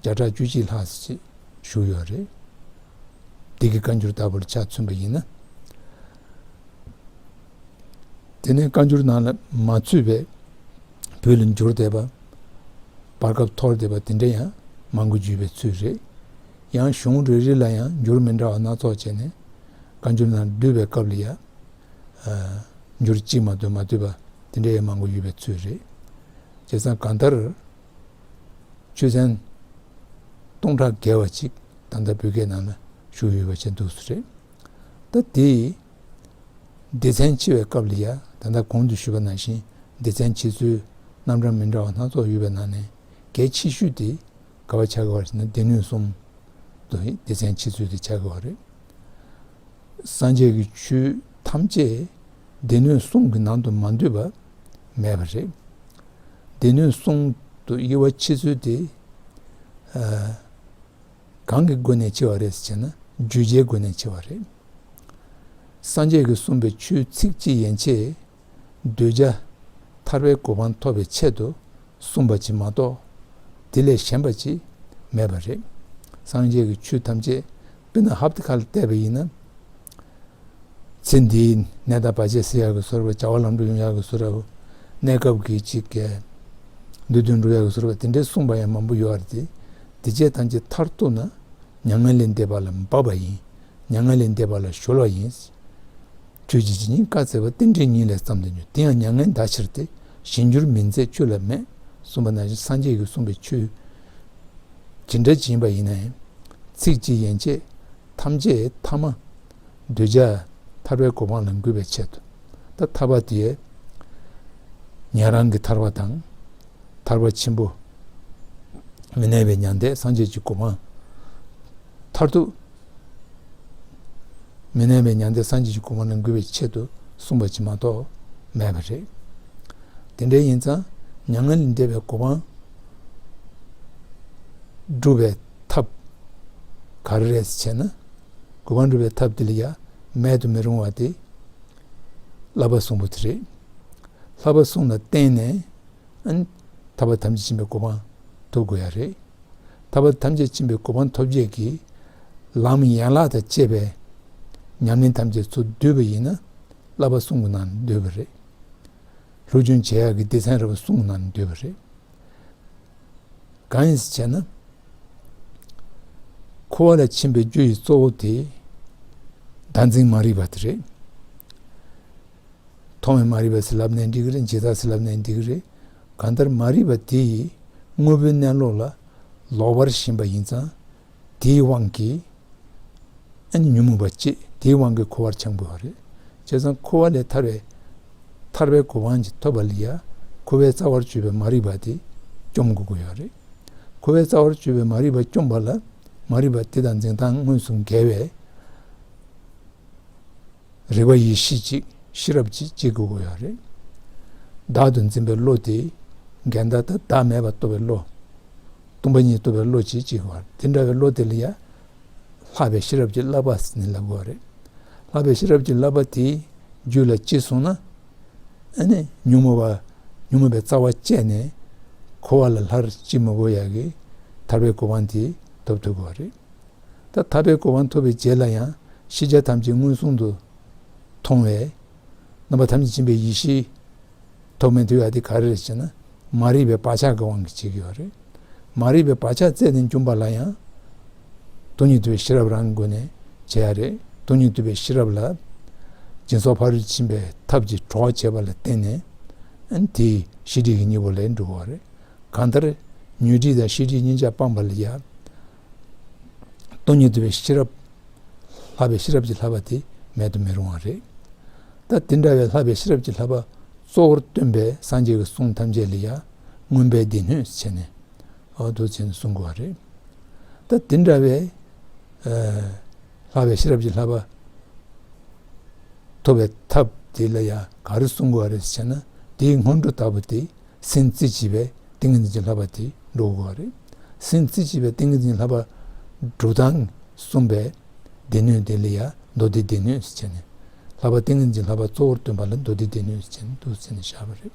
བརྒྱ་ཕྲག་བཅུ་གཅིག་ལྷག་ཅིག་བཞུགས་ཡོད་རེད། འདི་གི་བཀའ་འགྱུར་ལྟ་བུར་ཆ་མཚོན་པ་ཡིན་ན། དེ་ནས་བཀའ་འགྱུར་ནང་ལ་མ་ཚུད་པའི་བོད་ལ་འགྱུར་བསྡད་པ། བར་སྐབས་འཐོར་བསྡད་པ་དེ་འདྲ་ཡང་མང་པོ་ཡོད་པའི་ཚུལ་རེད། ཡང་གཞུང་རེ་རེ་ལ་ཡང་འགྱུར་མི་འདྲ་བ་སྣ་ཚོགས་བྱས་ནས་བཀའ་འགྱུར་ནང་བསྡུས་པའི་སྐབས་ལ་ཡང་། ཨ། འགྱུར་གཅིག་མ་གཏོགས་མ་བསྡུས་པ་དེ་འདྲ་ཡང་མང་པོ་ཡོད་པའི་ཚུལ་རེད། བྱས་ཙང་གང་ལྟར་ཆོས་ཚན་སྟོང་ཕྲག་བརྒལ་བ་ཅིག་ད་ལྟ་བོད་སྐད་ནང་ལ་བཞུགས་ཡོད་པ་བྱས་འདུག་སེ་རེད། ད་དེ་སྡེ་ཚན་ཕྱེ་བའི་སྐབས་ལ་ཡ། ད་ལྟ་གོང་དུ་ཞུས་པ་ནང་བཞིན་སྡེ་ཚན་ཕྱེ་ཚུལ་རྣམ་གྲངས་མི་འདྲ་བ་སྣ་ཚོགས་ཡོད་པའི་ནང་ནས་གལ་ཆེ་ཤོས་དེ་ག་པར་ཆགས་ཀྱི་ཡོད་རེད་ཟེར་ན། སྡེ་སྣོད་གསུམ་དུ་སྡེ་ཚན་ཕྱེ་ཚུལ་དེ་ཆགས་ཀྱི་ཡོད་རེད། སངས་རྒྱས་ཀྱི་ཆོས་ཐམས་ཅད་སྡེ་སྣོད་གསུམ་གྱི་ནང་དུ་མ་འདུས་པ་མེད་པ་རེད། སྡེ་སྣོད་གསུམ་དུ་དབྱེ་བ་ཕྱེ་ཚུལ་དེ། ཨ། གང་གི་སྒོ་ནས་ཕྱེ་བ་རེད་ཟེར་ན། བརྗོད་བྱའི་སྒོ་ནས་ཕྱེ་བ་རེད། སངས་རྒྱས་ཀྱིས་གསུངས་པའི་ཆོས་ཚིག་གཅིག་ཡན་ཆད་གདུལ་བྱ་ཐར་པའི་གོ་འཕང་ཐོབ་པའི་ཆེད་དུ་གསུངས་པ་ཅིག་མ་གཏོགས། དེ་ལས་གཞན་པ་ཅིག་མེད་པ་རེད། སངས་རྒྱས་ཀྱི་ཆོས་ཐམས་ཅད་དཔེར་ན་ཧབ་ཏེ་ཁ་ལ་བལྟས་པ་ཡིན་ན། ཚེ་འདིའི་ནད་དང་བར་ཆད་སེལ་ཡག་གི་བཟོ་འདྲ་པོ། བྱ་བ་ལམ་འགྲོ་ཡོང་ཡག་གི་བཟོ་འདྲ་པོ། གནས་སྐབས་ཀྱི་གཅིག་གི་འདོད་དོན་འགྲུབ་ཡག་གི་བཟོ་འདྲ་པོ། དེ་འདྲའི་གསུངས་པ་ཡང་མང་པོ་ཡོད་རེད་དེ། དེ་བཅས་ཐམས་ཅད་མཐར་ཐུག་ན་མྱ་ངན་ལས་འདས་པ་ལ་འབབ་པ་ཡིན། མྱ་ངན་ལས་འདས་པ་ལ་གཞོལ་བ་ཡིན། ཆོས་ཀྱི་ཇི་སྙེད་བཀའ་སྩལ་པ། རྟེན་འབྲེལ་ཉིད་ལས་བརྩམས་ཏེ་འབྱུང་། དེ་ཡང་མྱ་ངན་འདའ་ཕྱིར་ཏེ། གཞན་འགྱུར་མིན་མཛད་ཆོས་ལ་མེད། གསུངས་པ་ནང་བཞིན་སངས་རྒྱས་ཀྱིས་གསུངས་པའི་ཆོས་ཇི་འདྲ་ཅིག་ཡིན་པ་ཡིན་ན་ཡང་། ཚིག་གཅིག་ཡན་ཆད་ཐམས་ཅད་ཐ་མ་གདུལ་བྱ་ཐར་པའི་གོ་འཕང་ལ་འགོད་པའི་ཆེད་དུ། ད་ཐར་པ་དེ་ཉན་རང་གི་ཐར་པ་དང་། ཐར་པ་ཆེན་པོ་མི་གནས་པའི་མྱང་འདས་སངས་རྒྱས་ཀྱི་གོ་འཕང་མཐར་ཐུག་མི་གནས་པའི་མྱང་འདས་སངས་རྒྱས་ཀྱི་གོ་འཕང་ལ་འགོད་པའི་ཆེད་དུ་གསུངས་པ་ཅིག་མ་གཏོགས་མེད་པ་རེད། དེ་འདྲ་ཡིན་ཙང་མྱ་ངན་ལས་འདས་པའི་གོ་འཕང་སྒྲུབ་པའི་ཐབས་ག་རེ་རེད་ཟེར་ན། གོ་འཕང་སྒྲུབ་པའི་ཐབས་དེ་ལ་ཡང་མེད་དུ་མི་རུང་བ་དེ་བསླབ་པ་གསུམ་པོ་དེ་རེད། བསླབ་པ་གསུམ་ལ་བརྟེན་ནས་ཨ་ནི་ཐར་པ་ཐམས་ཅད་མཁྱེན་པའི་གོ་འཕང་ཐོབ་དགོས་ཡ་རེད། ཐར་པ་ཐམས་ཅད་མཁྱེན་པའི་གོ་འཕང་ཐོབ་བྱེད་ཀྱི་ལམ་ཡན་ལག་དང་བཅས་པའི་ཉམས་ལེན་ཐམས་ཅད་ཚུར་བསྡུས་པ་ཡིན་ན་བསླབ་པ་གསུམ་གྱི་ནང་ནས་བསྡུས་པ་རེད། སློབ་སྦྱོང་བྱེད་ཡག་གི་སྡེ་ཚན་རེ་བ་གསུམ་གྱི་ནང་ནས་བསྡུས་པ་རེད། གང་ཡིན་ཟེར་བྱས་ན། འཁོར་བ་ལ་ཕྱིན་པའི་རྒྱུ་ཡི་གཙོ་བོ་དེ་བདག་འཛིན་མ་རིག་པ་དེ་རེད། མཐོང་བའི་མ་རིག་པ་ཟེར་ལབ་ནའི་འགྲིག་གི་རེད། བྱས་ཙང་ཟེར་ལབ་ནའི་འགྲིག་གི་རེད། གང་ལྟར་མ་རིག་པ་དེ་ཡིས་དངོས་པོའི་གནས་ལུགས་ལ་ལོག་པར་ཞེན་པ་ཡིན་ཙང་། དེའི་དབང་གིས་ཨ་ནི་ཉོན་མོངས་པ་སྐྱེ། དེའི་དབང་གིས་འཁོར་བར་འཁྱམས་དགོས་པ་རེད། བྱས་ཙང་འཁོར་བ་ལས་ཐར་བའི་ཐར་པའི་གོ་འཕང་ཅིག་ཐོབ་པ་ལ་ཡ་འཁོར་བའི་རྩ་བར་གྱུར་པའི་མ་རིག་པ་དེ་བཅོམ་དགོས་ཀྱི་ཡོད་རེད། འཁོར་བའི་རྩ་བར་གྱུར་པའི་མ་རིག་པ་བཅོམ་པ་ལ་མ་རིག་པ་དེ་དང་འཛིན་སྟངས་དངོས་སུ་འགལ་བའི་རིག་པ་ཡེ་ཤེས་ཅིག་ཤེས་རབ་ཅིག་སྐྱེ་དགོས་ཀྱི་ཡོད་རེད། བདག་ཏུ་འཛིན་པའི་བློ་དེ་འགལ་ཟླ་དང་བདག་མེད་པར་རྟོགས་པའི་བློ། སྟོང་པ་ཉིད་རྟོགས་པའི་བློ་ཅིག་སྐྱེ་དགོས་པ་རེད། དེ་འདྲ་བའི་བློ་དེ་ལ་ཡང་ལྷག་པའི་ཤེས་རབ་ཀྱི་བསླབ་པ་ཟེར་ནས་ལབ་དགོས་པ་རེད། ལྷག་པའི་ཤེས་རབ་ཀྱི་བསླབ་པ་དེ་རྒྱུད་ལ་སྐྱེས་སོང་ན། ཨ་ནི་ཉོན་མོངས་པ་ཉོན་མོངས་པའི་རྩ་བ་བཅད་ནས་འཁོར་བ་ལ་སླར་སྐྱེ་མི་དགོས་ཡག་གི་ཐར་པའི་གོ་འཕང་དེ་ཐོབ་ཐུབ་དགོས་པ་རེད། ད་ཐར་པའི་གོ་འཕང་ཐོབ་པའི་རྗེས་ལ་ཡང་ཤེས་བྱ་ཐམས་ཅད་མངོན་སུམ་དུ་མཐོང་བའི་རྣམ་པ་ཐམས་ཅད་མཁྱེན་པའི་ཡེ་ཤེས་ཐོབ་མི་ཐུབ་ཡ་དེ་ག་རེ་རེད་ཟེར་ན། མ་རིག་པའི་བག་ཆགས་ཀྱི་དབང་གིས་བྱེད་ཀྱི་ཡོད་རེད། མ་རིག་པའི་བག་ཆགས་རྩད་ནས་འཇོམས་པ་ལ་ཡང་སྟོང་ཉིད་རྟོགས་པའི་ཤེས་རབ་རང་གི་སྒོ་ནས་བྱེད་ཡ་རེད། སྟོང་ཉིད་རྟོགས་པའི་ཤེས་རབ་ལ་སྦྱིན་སོགས་ཕ་རོལ་ཕྱིན་པའི་ཐབས་ཀྱིས་གྲོགས་བྱས་པ་ལ་བརྟེན་ནས་ཨ་ནི་དེའི་ཤེས་སྒྲིབ་ཀྱི་གཉེན་པོ་ལས་འགྲོ་གི་ཡོད་རེད། གང་ལྟར་ཉོན་སྒྲིབ་དང་ཤེས་སྒྲིབ་གཉིས་ཆ་སྤངས་པ་ལ་ཡང་སྟོང་ཉིད་རྟོགས་པའི་ཤེས་རབ། ལྷག་པའི་ཤེས་རབ་ཀྱི་བསླབ་པ་དེ་མེད་དུ་མི་རུང་བ་རེད། ད་དེ་འདྲ་བའི་ལྷག་པའི་ཤེས་རབ་ཀྱི་བསླབ་པ་གཙོ་བོར་སྟོན་པའི་སངས་རྒྱས་ཀྱི་གསུང་ཐམས་ཅད་ལ་ཡང་མངོན་པའི་སྡེ་སྣོད་ཟེར་ནས་འོ་འདུག་ཟེར་ནས་གསུང་དགོས་པ་རེད། ད་དེ་འདྲ་བའི་ལྷག་པའི་ཤེས་རབ་ཀྱི་བསླབ་པ་ཐོབ་པའི་ཐབས་དེ་ལ་ཡང་ག་རེ་གསུང་དགོས་པ་རེད་ཟེར་ན། དེའི་སྔོན་འགྲོ་ལྟ་བུ་དེ། སེམས་རྩེ་གཅིག་པའི་ཏིང་ངེ་འཛིན་གྱི་བསླབ་པ་དེ་འགྲོ་དགོས་པ་རེད། སེམས་རྩེ་གཅིག་པའི་ཏིང་ངེ་འཛིན་གྱི་བསླབ་པ་སྒྲུབ་སྟངས་གསུངས་པའི་སྡེ་སྣོད་དེ་ལ་ཡང་མདོ་སྡེ་སྡེ་སྣོད་ཟེར་བྱས་ནས། བསླབ་པ་ཏིང་ངེ་འཛིན་གྱི་བསླབ་པ་གཙོ་བོར་སྟོན་པ་ལ་མདོ་སྡེ་སྡེ་སྣོད་ཟེར་བྱས་ནས་འདུག་ཟེར་ནས་བཞག་པ་རེད།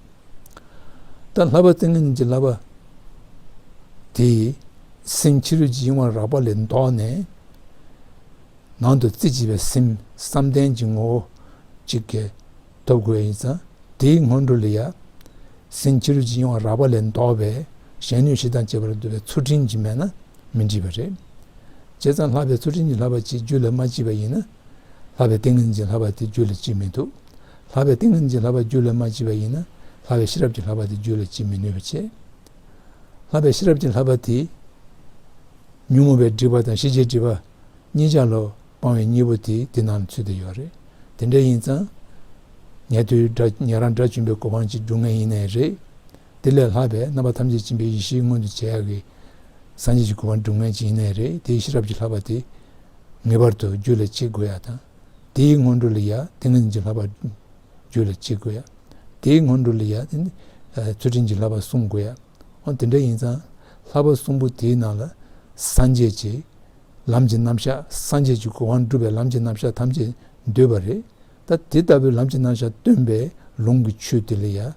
ད་བསླབ་པ་ཏིང་ངེ་འཛིན་གྱི་བསླབ་པ་དེ་སེམས་ཕྱི་རོལ་གྱི་གཡེང་བ་རགས་པ་ལས་ལྡོག་ནས། ནང་དུ་རྩེ་གཅིག་པའི་སེམས་བསམ་གཏན་གྱི་ངོ་བོ་གཅིག་གི་ཐོབ་དགོས་ཡིན་ཙང་། དེའི་སྔོན་འགྲོ་ལ་ཡང་སེམས་ཕྱི་རོལ་གྱི་གཡེང་བ་རགས་པ་ལས་ལྡོག་པའི་གཞན་གནོད་བྱེད་དང་བཅས་པ་ལས་འདུལ་བའི་ཚུལ་ཁྲིམས་ཀྱིས་མེད་ན་མི་འགྲིག་པ་རེད། བྱས་ཙང་ལྷག་པའི་ཚུལ་ཁྲིམས་ཀྱི་བསླབ་པ་ཅིག་རྒྱུད་ལ་མ་སྐྱེས་པ་ཡིན་ན། ལྷག་པའི་ཏིང་ངེ་འཛིན་གྱི་བསླབ་པ་དེ་རྒྱུད་ལ་སྐྱེ་མི་ཐུབ། ལྷག་པའི་ཏིང་ངེ་འཛིན་གྱི་བསླབ་པ་རྒྱུད་ལ་མ་སྐྱེས་པ་ཡིན་ན། ལྷག་པའི་ཤེས་རབ་ཀྱི་བསླབ་པ་དེ་རྒྱུད་ལ་སྐྱེ་མི་ནུས་པ་བྱས། ལྷག་པའི་ཤེས་རབ་ཀྱི་བསླབ་པ་དེ་ཉོན་མོངས་པའི་སྒྲིབ་པ་དང་ཤེས་བྱའི་སྒྲིབ་པ་གཉིས་ཆར་ལ་སྤང་བའི་གཉེན་པོ་དེ་དེ་ནང་ལ་ཚུད་དེ་ཡོད་རེད། དེ་འདྲ་ཡིན་ཙང་། ཉན་ཐོས་དགྲ་ཉན་རང་དགྲ་བཅོམ་པའི་གོ་འཕང་ཅིག་སྒྲུབ་མཁན་ཡིན་ནའི་རེད། དེ་ལས་ལྷག་པའི་རྣམ་པ་ཐམས་ཅད་མཁྱེན་པའི་ཡེ་ཤེས་མངོན་དུ་བྱེད་ཡག་གི་སངས་རྒྱས་ཀྱི་གོ་འཕང་སྒྲུབ་མཁན་ཅིག་ཡིན་ནའི་རེད། དེའི་ཤེས་རབ་ཀྱི་བསླབ་པ་དེ་ངེས་པར་དུ་རྒྱུད་ལ་སྐྱེ་དགོས་ཡག་དང་། དེའི་སྔོན་འགྲོ་ལ་ཡང་ཏིང་ངེ་འཛིན་གྱི་བསླབ་པ་རྒྱུད་ལ་སྐྱེ་དགོས་ཡག་དེའི་སྔོན་འགྲོ་ལ་ཡང་དེ་ནི་ཚུལ་ཁྲིམས་ཀྱི་བསླབ་པ་སྲུང་དགོས་ཡག་འོ་དེ་འདྲ་ཡིན་ཙང་། བསླབ་པ་གསུམ་པོ་དེའི་ནང་ལ་སངས་རྒྱས་ཀྱི་ལམ་གྱི་རྣམ་གཞག་སངས་རྒྱས་ཀྱི་གོ་འཕང་སྒྲུབ་པའི་ལམ་གྱི་རྣམ་གཞག་ཐམས་ཅད་འདུས་པ་རེད། ད་དེ་ལྟ་བུའི་ལམ་གྱི་རྣམ་གཞག་སྟོན་པའི་ལུང་གི་ཆོས་དེ་ལ་ཡང་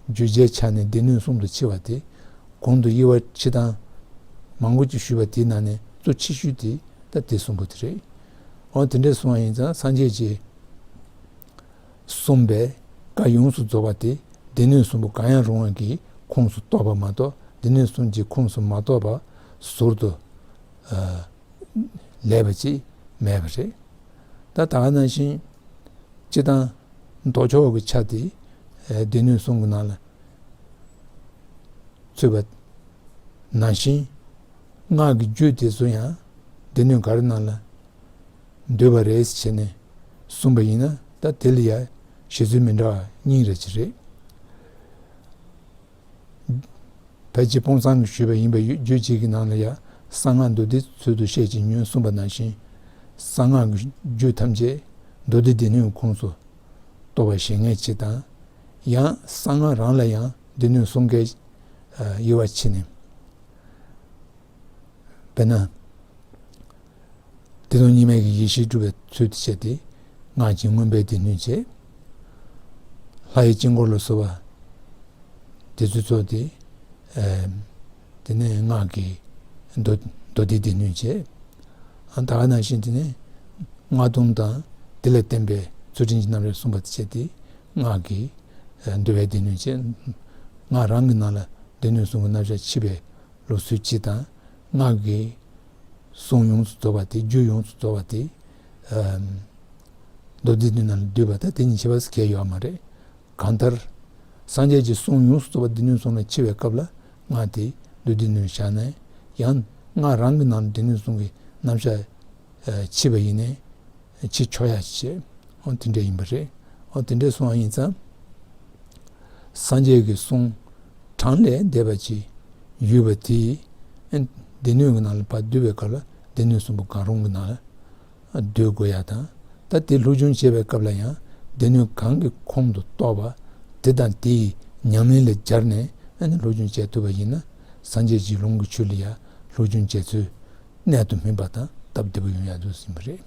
བརྗོད་བྱའི་ཆ་ནས་སྡེ་སྣོད་གསུམ་དུ་ཕྱེ་བ་དེ། གོང་དུ་དབྱེ་བ་ཕྱེ་སྟངས་མང་པོ་ཅིག་ཞུས་པ་དེའི་ནང་ནས་གཙོ་ཆེ་ཤོས་དེ་ད་དེ་གསུམ་པོ་དེ་རེད། འོ་དེ་འདྲས་སོང་བ་ཡིན་ཙང་སངས་རྒྱས་ཀྱིས་གསུངས་པའི་བཀའ་ཡོངས་སུ་རྫོགས་པ་དེ་སྡེ་སྣོད་གསུམ་པོ་གང་ཡང་རུང་བ་གི་ཁོངས་སུ་གཏོགས་པ་མ་གཏོགས། སྡེ་སྣོད་གསུམ་གྱི་ཁོངས་སུ་མ་གཏོགས་པ་ཟུར་དུ་ཨ་ལས་པ་ཅིག་མེད་པ་རེད། ད་ད་ག་ནང་བཞིན་སྤྱིར་བཏང་ལྡོག་ཕྱོགས་ཀྱི་ཆ་དེ་ཨ་སྡེ་སྣོད་གསུམ་གྱི་ནང་ལ་ཚུད་པ་ནང་བཞིན། སྔགས་ཀྱི་རྒྱུད་དེ་ཚོ་ཡང་སྡེ་སྣོད་ག་རེ་ནང་ལ་འདུས་པ་རེད་ཟེར་ནས་གསུངས་པ་ཡིན་ན། ད་དེ་ལ་ཡང་བཞེད་ཚུལ་མི་འདྲ་བ་གཉིས་རེ་ཅིག་རེད། ཕལ་ཆེར་སྤོང་བཟང་གིས་ཞུས་པ་ཡིན་པས། རྒྱུད་གཅིག་གི་ནང་ལ་ཡང་གསང་སྔགས་མདོ་སྡེའི་ཚུལ་དུ་བཤད་ཅིང་ཉོན་གསུངས་པ་ནང་བཞིན། གསང་སྔགས་ཀྱི་རྒྱུད་ཐམས་ཅད་མདོ་སྡེ་སྡེ་སྣོད་ཁོངས་སུ་གཏོགས་པ་བཞེད་མཁན་ཅིག་དང་། ཡང་གསང་སྔགས་རང་ལ་ཡང་སྡེ་སྣོད་གསུམ་ཀའི་དབྱེ་བ་ཕྱེ་ནས། དཔེར་ན། བདེ་སྟོང་གཉིས་མེད་ཀྱི་ཡེ་ཤེས་སྒྲུབ་པའི་ཚུལ་དུ་བྱས་ཏེ། སྔགས་ཀྱི་མངོན་པའི་སྡེ་སྣོད་བྱས། ལྷ་ཡི་དཀྱིལ་འཁོར་ལ་སོགས་པ་དེ་ཚོ་ཚོགས་ཏེ། ཨ་དེ་ནས་སྔགས་ཀྱི་མདོ་མདོ་སྡེའི་སྡེ་སྣོད་བྱས། ཨ་ད་ག་ནང་བཞིན་དེ་ནས་སྔགས་སྡོམ་དང་དེ་ལ་བརྟེན་པའི་ཚུལ་ཁྲིམས་ཀྱི་རྣམ་གཞག་གསུངས་པ་དང་བཅས་ཏེ། སྔགས་ཀྱི་ཨ་འདུལ་བའི་སྡེ་སྣོད་བྱས། སྔགས་རང་གི་ནང་ལ་སྡེ་སྣོད་གསུམ་གྱི་རྣམ་གཞག་ཕྱེ་བའི་ལུགས་སྲོལ་གཅིག་དང་། སྔགས་ཀྱི་གསུང་ཡོངས་སུ་རྫོགས་པ་དེ། རྒྱུད་ཡོངས་སུ་རྫོགས་པ་དེ་ཨ་མདོ་སྡེ་སྣོད་ནང་ལ་འདུས་པ་དང་། དེ་གཉིས་ཁྱད་པར་གང་ཡང་ཡོད་མ་རེད། གང་ལྟར་སངས་རྒྱས་ཀྱི་གསུང་ཡོངས་སུ་རྫོགས་པ་སྡེ་སྣོད་གསུམ་ལ་ཕྱེ་བའི་སྐབས་ལ། སྔགས་དེ་མདོ་སྡེ་སྣོད་བཞག་ནས། ཡང་སྔགས་རང་གི་ནང་ལ་སྡེ་སྣོད་གསུམ་གྱི་རྣམ་གཞག་ཨ་ཕྱེ་བ་ཡིན་ནའི་ཕྱེ་ཆོག་ཡ་ཞིག་བྱས། འོ་དེ་འདྲ་ཡིན་པ་རེད། འོ་དེ་འདྲ་སོང་བ་ཡིན་ཙང་། སངས་རྒྱས་ཀྱི་གསུང་གྲངས་ལས་འདས་པ་ཅིག་ཡོད་པ་དེ་ཨ་སྡེ་སྣོད་ཀྱི་ནང་ལ་ཕར་བསྡུ་བའི་སྐབས་ལ་སྡེ་སྣོད་གསུམ་པོ་གང་རུང་གི་ནང་ལ་སྡོད་དགོས་ཡ་དང་། ད་དེ་སློབ་སྦྱོང་བྱེད་པའི་སྐབས་ལ་ཡང་སྡེ་སྣོད་གང་གི་ཁོངས་སུ་གཏོགས་པ་དེ་དང་དེའི་ཉམས་ལེན་ལ་སྦྱར་ནས་ཨ་ནི་སློབ་སྦྱོང་བྱེད་ཐུབ་པ་ཡིན་ན། སངས་རྒྱས་ཀྱི་ལུང་གི་ཆོས་ལ་ཡང་སློབ་སྦྱོང་བྱེད་ཚུལ་གནད་དུ་སྨིན་པ་དང་སྟབས་བདེ་པོ་ཡོང་ཡ་འདུག་ཟེར་བ་རེད།